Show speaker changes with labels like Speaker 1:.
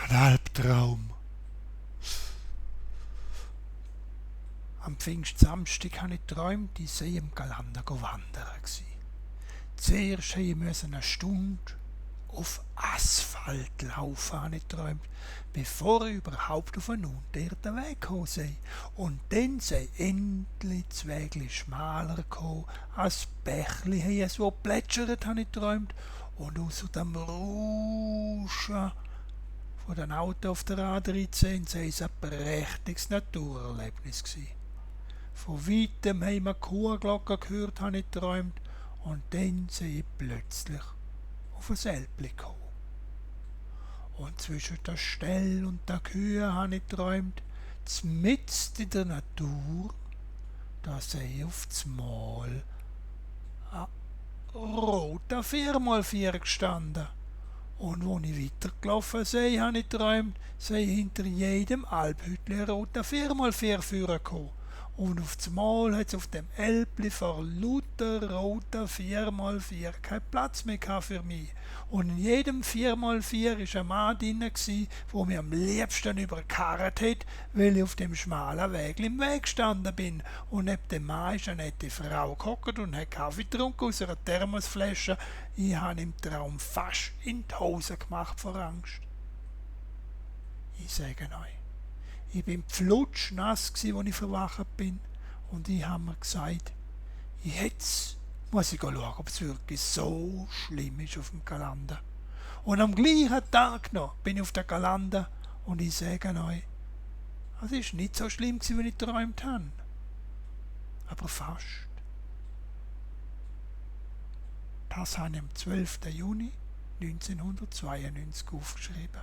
Speaker 1: Ein Albtraum. Am Pfingstsamstag habe ich geträumt, ich sei im Kalender wandern gsi. Zuerst musste ich eine Stunde auf Asphalt laufen, habe ich geträumt, bevor ich überhaupt auf einen unterirrten Weg gekommen sei. Und dann sei endlich das Wägli schmaler gekommen, als Bächli hey, so plätschert, habe ich geträumt. Und außer dem Rauschen von den Autos auf der A13 sei es ein prächtiges Naturerlebnis gsi. Von weitem haben wir Kuhglocken gehört, habe ich geträumt. Und dann sei ich plötzlich auf ein Sälpli gekommen. Und zwischen der Stell und der Kühe habe ich geträumt, mitten in der Natur, da sei ich auf das Mal ein roter 4x4 gestanden. Und als ich weitergelaufen sei, habe ich geträumt, sei hinter jedem Alphütli ein roter 4x4 vorgekommen. Und auf das Mal hat es auf dem Elbli vor lauter roter 4x4 keinen Platz mehr für mich. Und in jedem 4x4 war ein Mann drin, der mir am liebsten überkarrt hat, weil ich auf dem schmalen Weg im Weg gestanden bin. Und neben dem Mann ist eine nette Frau gehockt und hat Kaffee getrunken aus einer Thermosflasche. Ich habe im Traum fast in die Hose gemacht vor Angst. Ich sage euch, ich bin pflutschnass, als ich verwacht bin. Und ich habe mir gesagt, jetzt muss ich schauen, ob es wirklich so schlimm ist auf dem Kalender. Und am gleichen Tag noch bin ich auf der Kalender und ich sage euch, es ist nicht so schlimm, wie ich geträumt habe. Aber fast. Das habe ich am 12. Juni 1992 aufgeschrieben.